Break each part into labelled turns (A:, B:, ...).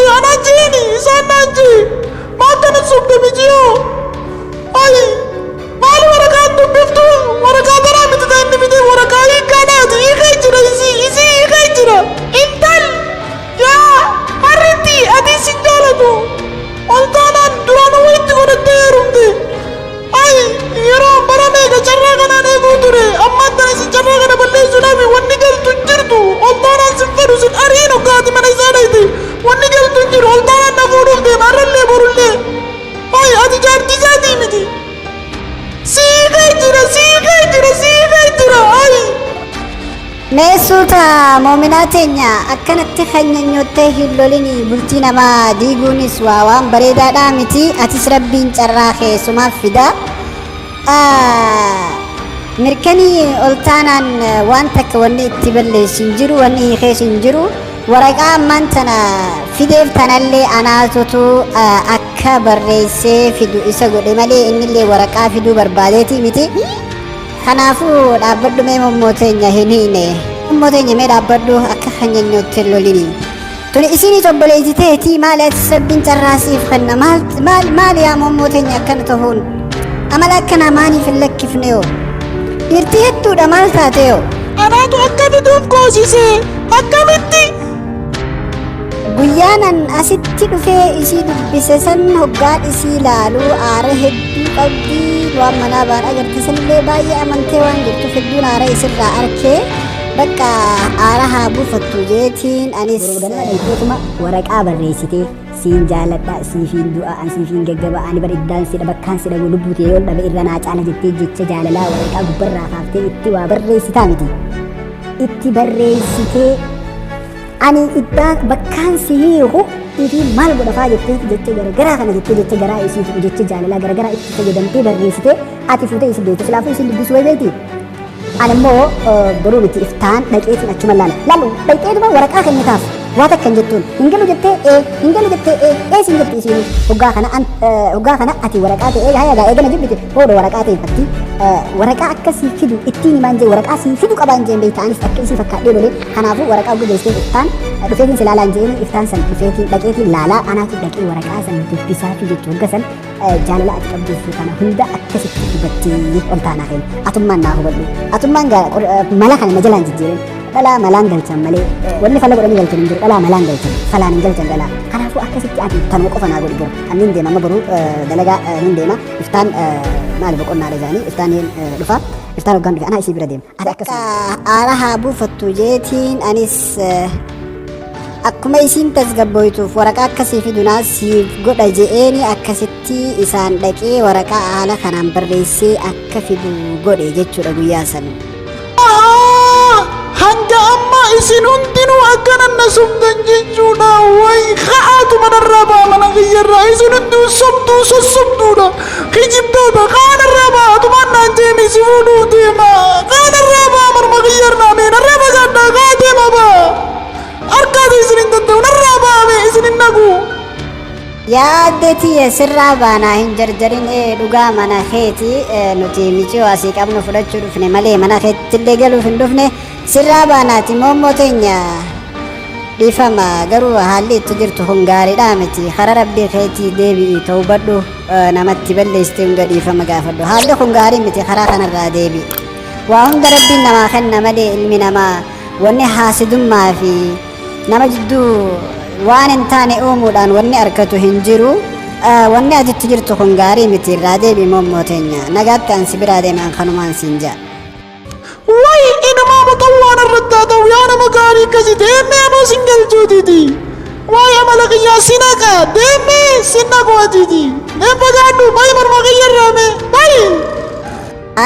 A: jee anaa jeeni isaan naan jee maal kana sobde mijiyoo? Ayi maali waraqaan dubbiftu waraqaa tanaa miti ta'e inni fide waraqaa hiikkaadhaati hiikaa jira isii isii hiikaa jira. Intal yaa harritti ati sin jaalatu ol taanaan duraan wayitti godhattee heerumte. Ayi yeroo bara meeqa carraa kanaan eeguu ture ammaan tana isin carraa kana balleessuudhaaf wanni galtu hin jirtu ol taanaan sin fedhu sin ariin hoggaati mana isaa dhayte wanni galtu hin jiru ol taanaan na fuudhuuf deema har'allee borullee. Ayi ati jaartii isaatii miti. Siikee jira siikee jira siikee jira ayi.
B: Mee suuta moominaa teenya akkanatti kanyanyoottee hin lolinii bultii namaa diiguunis waa waan bareedaadhaa miti atis rabbiin carraa keessumaaf fida. Mirkanii ol taanaan waan takka wanni itti balleessu hin jiru wanni hiikees hin jiru waraqaa ammaan tana fideef tanallee anaatutu akka barreessee fidu isa godhe malee innillee waraqaa fiduu barbaadeeti miti. Kanaafuu dhaabbadhu mee mommoo teenya hin hiine. Mommoo teenya mee dhaabbadhu akka kanyanyootti hin lolini. Tuni isinis obboleessi teetii maali ati rabbiin carraa siif kenna maal maal maal yaa mommoo teenya akkana ta'uun amala akkanaa maaniif hin lakkifne yoo dhiirtii hedduudha maal taate yoo.
A: Anaatu akka fiduuf goosise akkamitti?
B: Guyyaan an asitti dhufee isii dubbise san hoggaan isii laalu aara hedduu qabdi waan manaa baan agarte sanillee baay'ee amantee waan jirtuuf hedduun aara isirraa arkee bakka aara haa buufattu jeetiin anis.
C: Ganama dhayxeetuma waraqaa barreessitee siin jaaladha siifiin du'a an siifiin gaggaba ani bar iddaan sidha bakkaan sidha lubbuu tee yoon dhabe irra naa caala jettee jecha jaalalaa waraqaa gubbarraa kaaftee itti waa barreessitaa miti. Itti barreessitee ani iddaan bakkaan si hiiku ifii maal godhafaa jettee jecha garagaraa kana jettee jecha garaa isii tuqu jecha jaalalaa garagaraa itti fayyadamtee barreessitee ati fuutee isin geesse silaafuu isin dubbisuu wayi beekti. Ani immoo boruu miti iftaan dhaqeetiin achuma laala. Laalu dhaqeetuma waraqaa kennitaaf waa takka hin jettuun hin galu jettee ee hin galu jettee ee ee siin jetti isiin hoggaa kana an hoggaa kana ati waraqaa ta'e haya gaa eegana jibbite hooda waraqaa ta'e fatti waraqaa akka sii fidu ittiin himaan jee waraqaa sii fidu qabaan jeen beekta anis akka isii fakkaadhee lolee kanaafuu waraqaa hogga geessee iftaan dhufeetiin si laalaan jeeni iftaan san dhufeetiin dhaqeetiin laalaa anaatu dhaqee waraqaa san dubbisaa fi jechuu hogga san jaalala ati qabduuf kana hunda akkasitti hubattee ol taanaa kenna atummaan naa hubadhu atummaan mala kana na jalaan jijjiirin dhalaa malaan galchan malee wanni fala godhanii galchan hin jiru dhalaa malaan galchan falaan hin galchan dhalaa kanaafuu akkasitti ati tanuma qofa naa godhi boru ani hin deema amma boru dalagaa hin deema iftaan maali boqonnaadha jedhanii iftaan dhufa iftaan hoggaan dhufe anaa isii bira deema ati
B: Akka aara haa buufattu jeetiin anis akkuma isiin tasgabbooytuuf waraqaa akkasii fidunaa siif godha je'eeni akkasitti isaan dhaqee waraqaa haala kanaan barreessee akka fidu godhe jechuudha guyyaa san.
A: Hanga ammaa isin hundinuu akkanan na sobdan jechuudha. Way ka'aatu manarraa ba'a mana kiyyarraa isin hundinuu sobduu sossobduudha. Kijibdoota kaanarraa ba'a atumaan naan jeemi si fuudhuu deema. Kaanarraa ba'a manuma kiyyarraa mee narraa fagaadhaa kaa deema ba'a. Harkaati isin hin danda'u narraa ba'a mee isin hin naqu.
B: Yaadde tiyya sirraa baanaa hin jarjarin ee dhugaa mana keeti nuti miciyoo asii qabnu fudhachuu dhufne malee mana keettillee galuuf hin dhufne sirraa baanaati moommoo teenya dhiifama garuu haalli itti jirtu kun gaariidhaa miti karaa rabbii keetii deebi'i tawbadhu namatti balleessite hunda dhiifama gaafadhu haalli kun gaarii miti karaa kanarraa deebi'i waa hunda rabbiin namaa kenna malee ilmi namaa wanni haasidummaa fi nama jidduu waan hin taane uumuudhaan wanni argatu hin jiru. Wanni atitti jirtu kun gaarii miti irraa deebi'i moommoo teenya nagaatti an si biraa deeme an kanumaan siin ja'a.
A: Way inumaa muxawwaan irratti haa ta'u yaa nama gaarii akkasii deemee amoo sin galchuutiiti. Waay amala kiyyaa si naqa deemee sin naqu atiiti. Deem fagaadhu bayi morma kiyya irraa mee bayi.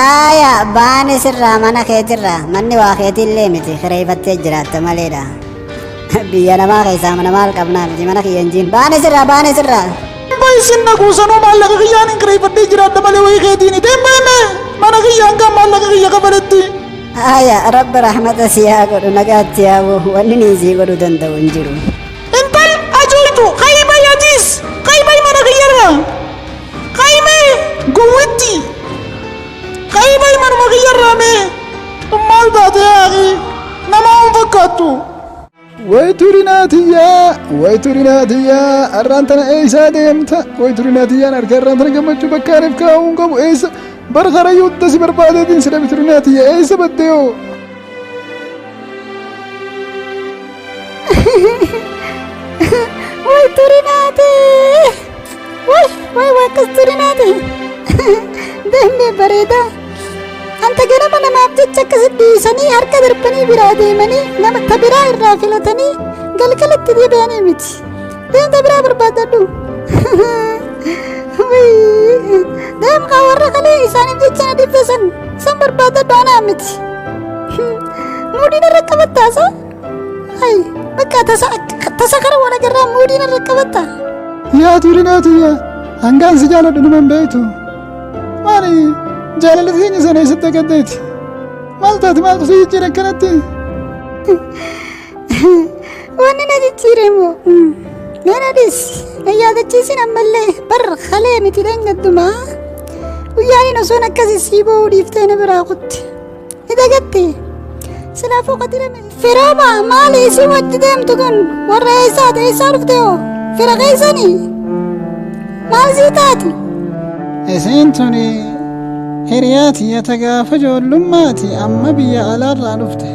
B: Aaya baane sirraa mana keetirraa manni waa keetiillee miti kireeffattee jiraatta maleedha. Biyya namaa keessaa mana maal qabnaa miti mana kiyya hin jiin baane sirraa baane sirraa.
A: Bayi sin naqu sanuu maallaqa kiyyaan hin kireeffadhee jiraadha malee wayii keetiini deem bayi mee mana kiyyaan kan maallaqa kiyya kafaletti.
B: Aaya rabbi rahmata si haa godhu nagaatti haa bu'u wanni niin sii godhuu danda'u hin jiru.
A: Intal ajooytu kayi bayi atiis kayi bayi mana kiyyarraa kayi mee gowwitti kayi bayi manuma kiyyarraa mee tun maal taate yaa akhi namaa hin fakkaattu.
D: Way turinaa tiyyaa
A: Way turinaa tiyyaa, har'aan tana eessaa deemta? Way turinaa tiyyaan harka har'aan tana gammachuu bakka aniif kaa'uu hin qabu eessa? Bar karayyuu hunda si barbaadeetiin si dhabe turinaa tiyya eessa badde hoo?
B: Way turinaate! Way way way akkas turinaate! Deemee bareedaa. Anta ganama namaaf jecha akkasi dhiisanii harka darbanii biraa deemanii nama ta biraa irraa filatanii galgalatti deebi'anii miti. Deem ta biraa barbaadadhu. Deem kaa warra kalee isaaniif jecha na dhibde san san barbaadadhu anaa miti. Muudiin irra qabattaa sa? Ay bakka tasa tasa kara waan agarraa muudiin irra qabattaa.
A: Yaa turinaa tiyya, hangaan si jaaladhu numa hin beektu. Maali jaalala teenya sana eessatti agaddeeti? Maal taate, maaltu si jijjiire akkanatti?
B: Wanni na jijjiire immoo mee na dhiisi, na yaadachiisin ammallee bar kalee miti dheengaddumaa guyyaan osoon akkasi sii boo'uu dhiiftee na biraa kutte. Ni dagatte. Silaafuu qadirame. Firooma maali isin wajji deemtu kun warra eessaati eessaa dhufte hoo fira keessanii maal sii taati?
A: Isiin tuni hiriyaa tiyya ta gaafa ijoollummaati, amma biyya alaarraa dhufte.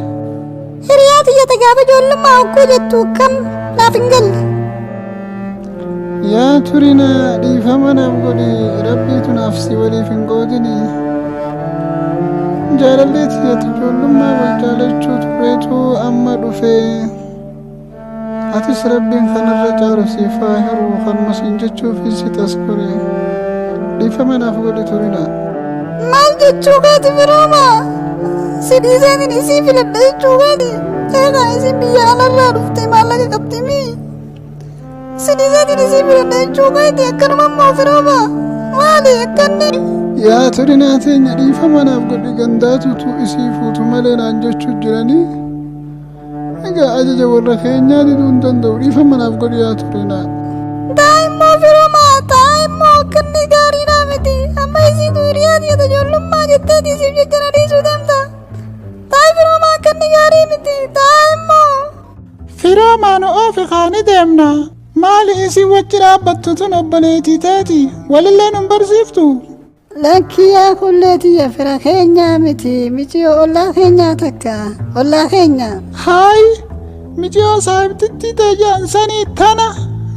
B: Hiriyaa tiyya ta gaafa ijoollummaa hogguu jettu kam, naaf hin galle.
A: Yaa turina, dhiifama naaf godhi, rabbiitu naaf si waliif hin qoodini. Jaalallee tiyyatu ijoollummaa wal jaalachuu turreetu amma dhufe. Atis rabbiin kanarra caalu siif haa hiru kanuma siin jechuufin si xaskure. Dhiifama naaf godhi turina.
B: Maal jechuu keeti firooma? Si dhiiseetiin isii filadha jechuu keeti? Eegaa isin biyya alarraa dhuftee maallaqa qabdi mii? Si dhiiseetiin isii filadha jechuu keeti akkanuma immoo firooma? Maali akkanni?
A: Yaa turinaa teenya, dhiifama naaf godhi, gandaatutu isii fuutu malee naan jechuu jiranii. Egaa ajaja warra keenyaa diduu hin danda'u, dhiifama naaf godhi yaa turinaa.
B: Taa immoo firooma, taa immoo akkanni gaarii naa miti. Amma isiitu hiriyaa tiyya ijoollummaa jetteeti isiif jecha na dhiisuu deemta. Taa firooma, akkanni gaarii miti. Taa immoo.
A: Firoomaa, nu oofi kaani deemna. Maali isin wajji dhaabbattu tun obboleettii teeti? Walillee nun barsiiftu?
B: Lakkii yaa kullee tiyya, fira keenyaa miti, miciyoo ollaa keenyaa takka ollaa keenya.
A: Haay, miciyoo saahibtittii teejaan sanii tana,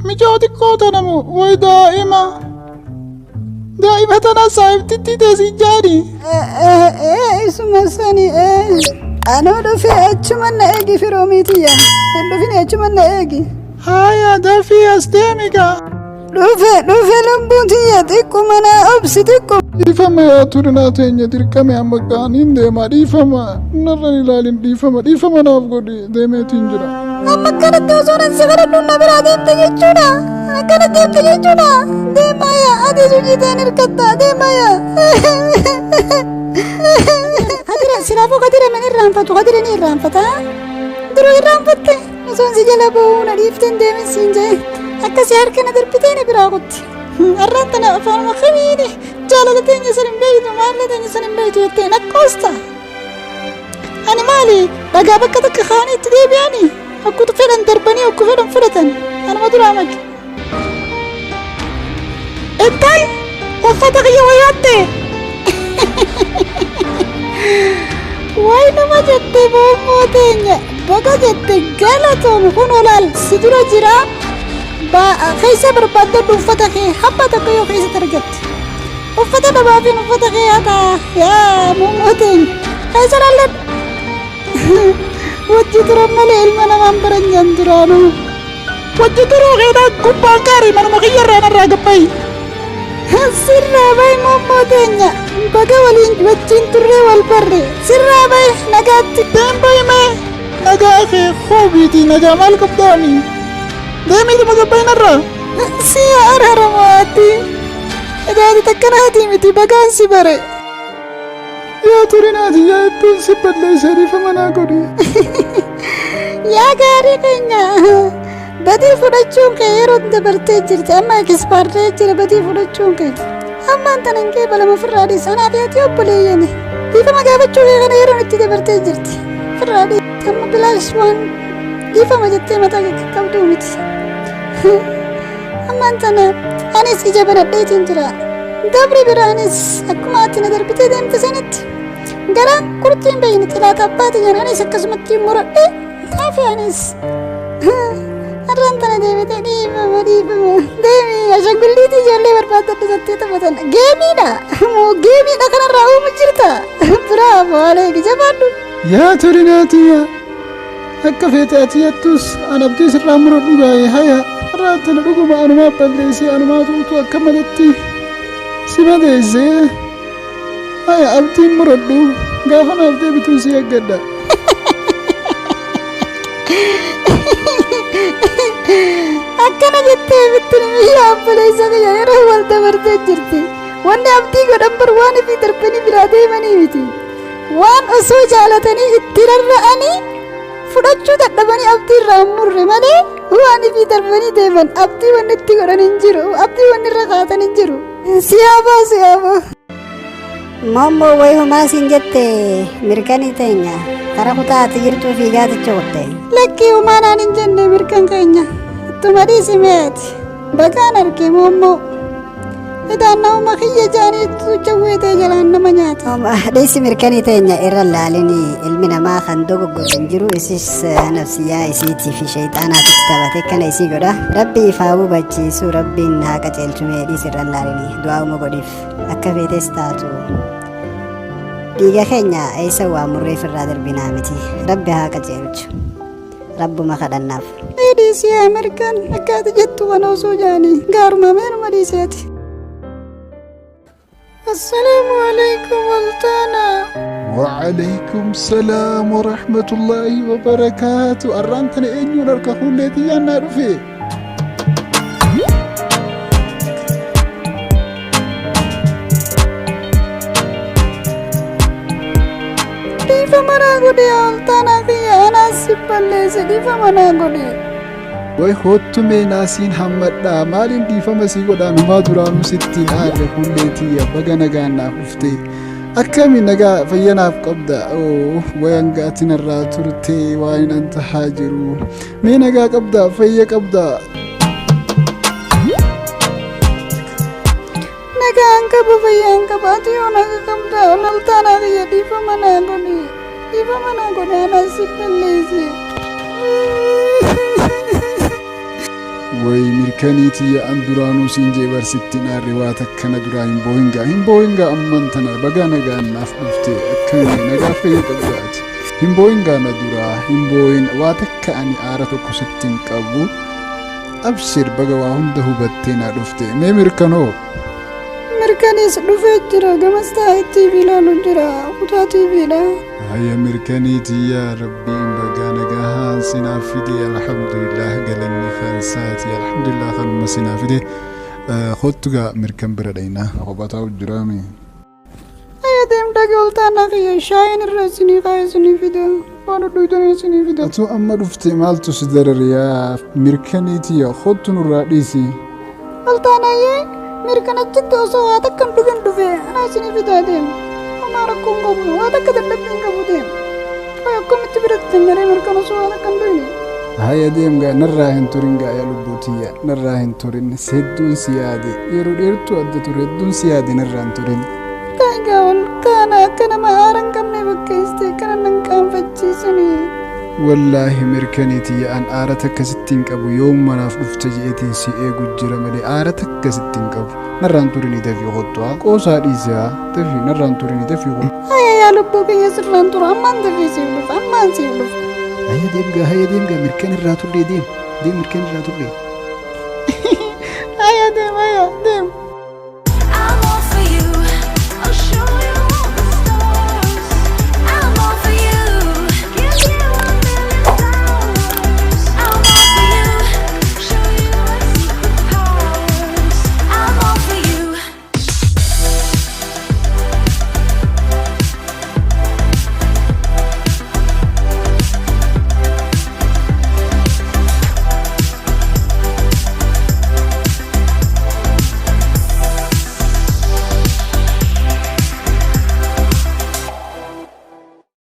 A: miciyoo xiqqoo tana moo? Way daa'ima. Daa'ima tana saahibtittii teesii jaani.
B: Isuma sani. Anuu dhufee achuman na eegi firoomii tiyya. Hin dhufin, achuman na eegi.
A: Haaya, dafii as deemi gaa.
B: Dhufe dhufe, lubbuun tiyya, xiqquma naa obsi xiqquma.
A: Dhiifama yaa turinaa teenya, dirqame amma qaaniin deema, dhiifama narra hin ilaalin, dhiifama, dhiifama naaf godhi, deemeetiin jira.
B: Amma akkanatti osoo nan si kadhadhu na biraa deemte jechuudha. Akkana deemte jechuudha. Deemaa yaa, ati hojii ta'an hirkatta, deemaa yaa. Kadira silaafuu kadira min irraanfatu, kadira ni irraanfata. Duruu irraanfatte osoon si jala ba'uu na dhiiftee hin deemin siin jee akkasii harka na darbitee na biraa kutte. Har'aan tana afaanuma kamiini jaalala teenya san hin beektu, maalla teenya san hin beektu jettee na qoosta. Ani maali, dhagaa bakka takka kaanii itti deebi'anii akkutu fedhan darbanii akku fedhan fudhatan anuma duraa maqe. Intal uffata kiyya wayyaatte. Way nama jette boommoo teenya, baga jette, galatoomi, kun olaal si dura jira, keessa barbaaddadhu uffata kee hamma tokko yoo keessatti argatte. Uffata dhabaafin uffata kee hataa yaa moommoo teenya keessa laalladhu. Wajji turan malee ilma namaan baran jan duraanuu.
A: Wajji turuu keetaa gubbaan gaarii manuma kiyyarraa narraa gabbayi.
B: Sirraa bahi moommoo teenya, baga waliin wajjin turree wal barre, sirraa bahi, nagaatti.
A: Deem bahi mee, nagaa kee hoobiiti, nagaa maal qabdaami? Deemiituma gabbayi narraa.
B: Si araaramu ati. Edaati takkanaatii miti, bagaan si bare.
A: Yaa turinaati yaa, hedduun si balleessee, dhiifama naa godhi.
B: Yaa gaarii keenya, badii fudhachuun kee yeroo dabartee jirti, amma ekspaartee jira badii fudhachuun kee. Ammaan tana hin qeebalama, ofirraa dhiisi, anaaf yaati obboleeyyani. Dhiifama gaafachuu kee kana yeroon itti dabartee jirti. Ofirraa dhiisi, amma bilaash waan dhiifama jettee mataa kee qabduu miti. Ammaan tana anis ija banadheetiin jira. Dabri biraanis akkuma ati na darbitee deemte sanitti garaan qurxiin beeyni xilaata abbaa tiyyaan anis akkasumatti muradhee hafe anis. Har'aan tana deebitee dhiifama dhiifama. Deemi ashangulliitii ijoollee barbaaddadhu jettee taphatan. Geemiidha. Moo geemiidha kanarraa uumu jirta. Biraafo aleegi jabaadhu.
A: Yaa tolinaa tiyya, akka feete ati yattus an abdii sirraa muradhu gaa'e. Haya, har'aan tana dhuguma anumaa balleessee, anumaatu utuu akka malatti si madeessee. Haya, abdiin muradhu, gaafa naaf deebituun si eeggadha.
B: Akkana jettee bittin biyya obboleessa kiyya yeroo wal dabartee jirti. Wanni abdii godhan bar waan ifii darbanii biraa deemanii miti. Waan osoo jaalatanii itti rarra'anii fudhachuu dadhabanii abdii irraa hin murre malee, waan ifii darbanii deeman abdii wanni itti godhan hin jiru. Abdii wanni irra kaatan hin jiru. Siyaabaa siyaabaa. Moommoo wayi homaa siin jette mirkanii teenya kara kutaa ati jirtuu fiigaaticha kutte. Lakkii, homaa naan hin jenne mirkan keenya. Ittuma dhiisi meeti. Bagaan arge moommoo. Idaan nama kiyya jaaniitu jawwee ta'e jalaan nama nyaata. Dhiisi mirkanii teenya, irra laalini, ilmi namaa kan dogoggorre hin jiru. Isis nafsiyyaa isiitii fi sheexaanaaf itti taphate kana isii godha. Rabbi ifaa hubachiisu, rabbiin haa qajeelchu. Mee dhiisi, irra laalini, du'aa uma godhiif. Akka feetes taatu dhiiga keenya eessa waa murreef irraa darbinaa miti. Rabbi haa qajeelchu, rabbuma kadhannaaf. Dhiisii Ameerikaan, akka ati jettu kana osoo jaanii gaaruma meenuma dhiiseeti. Assalaamu alaikum waltaana.
A: وعليكم السلام ورحمة الله وبركاته. Arraan tana eenyuun harka fuulleetii yaannaa dhufe?
B: Dhiifama naa godhe yaa oltaanaa kiyya, anaas si balleesse, dhiifama naa godhe.
A: Way hoottumee naasiin hammadhaa, maaliin dhiifama sii godhaa? Numaa duraanuu sittiin aarre. Fuulleetiyya, baga nagaan naaf dhufte. Akkami, nagaa fayyanaaf qabda? Oo, way hanga ati narraa turte waan an tahaa jiru. Mee nagaa qabda, fayya qabda?
B: Nagaan qaba, fayyaan qaba. Ati yoo naga qabda oltaanaa kiyya? Dhiifama naa godhe, dhiifama naa godhe, anaas si balleesse.
A: Way mirkaniitiyya, an duraanuu siin jee barsittiin aarre. Waa takkana duraa hin boohingaa, hin boohingaa. Amman tana baga nagaan naaf dhufte. Akkami, nagaa fayya qabda ati? Hin boohingaa, na duraa hin boohin. Waa takka ani aara tokko sittiin qabu. Abshir, baga waa hunda hubattee naa dhufte. Mee mirkanoo?
B: Mirkanis dhufee jira, gamas taa'ee TV ilaalu jira, kutaa TVdha.
A: Haya mirkaniitiyya, rabbiin bagaa nagahaan sinaaf fide. Alhamdulillah, galanni kansaati. Alhamdulillah, kanuma sinaaf fide. Kottu gaa, mirkan bira dhayna, kophataa jiraami.
B: Aya, deem dhaqi oltaanaa kiyya, shaayiin irra isinii kaa'e isinii fida, waan dhugdanii isinii fida.
A: Atuu amma dhufte, maaltu si darare yaa mirkaniitiyya? Kottu, nurraa dhiisi.
B: Oltaanayyee, mirkan achitti osoo waa takka hin dhugin dhufe, anaa isinii fidaa, deem. Homaa rakkoo hin qabnu, waa takka dadhabbii hin qabu, deem. Ay, akkamitti biratti maree mirkan osoo waa takka hin dhugne?
A: Haya, deem gaa, narraa hin turin gaa. Yaa lubbuutiyya, narraa hin turin. Hedduun si yaade, yeroo dheertuu adda ture, hedduun si yaade, narraa hin turin.
B: Taagaa ol taana akka nama aara hin qabne bakkeessite kana nan qaanfachiisanii.
A: Wallaahi mirkaniitiyya, an aara takka sitti hin qabu. Yoom manaaf dhufte je'eetiin si eegu jira malee aara takka sitti hin qabu. Narraan turinii, dafii kottu. Haa, qoosaa dhiise, haa, dafii, narraan turinii, dafii kottu.
B: Haya yaa lubbuu kiyya, sirraan tura, ammaan dafii siif dhufa, ammaan siif dhufa.
A: Haya deem gaa, haya deem gaa, mirkan irraa turree, deem, deem, mirkan irraa turree.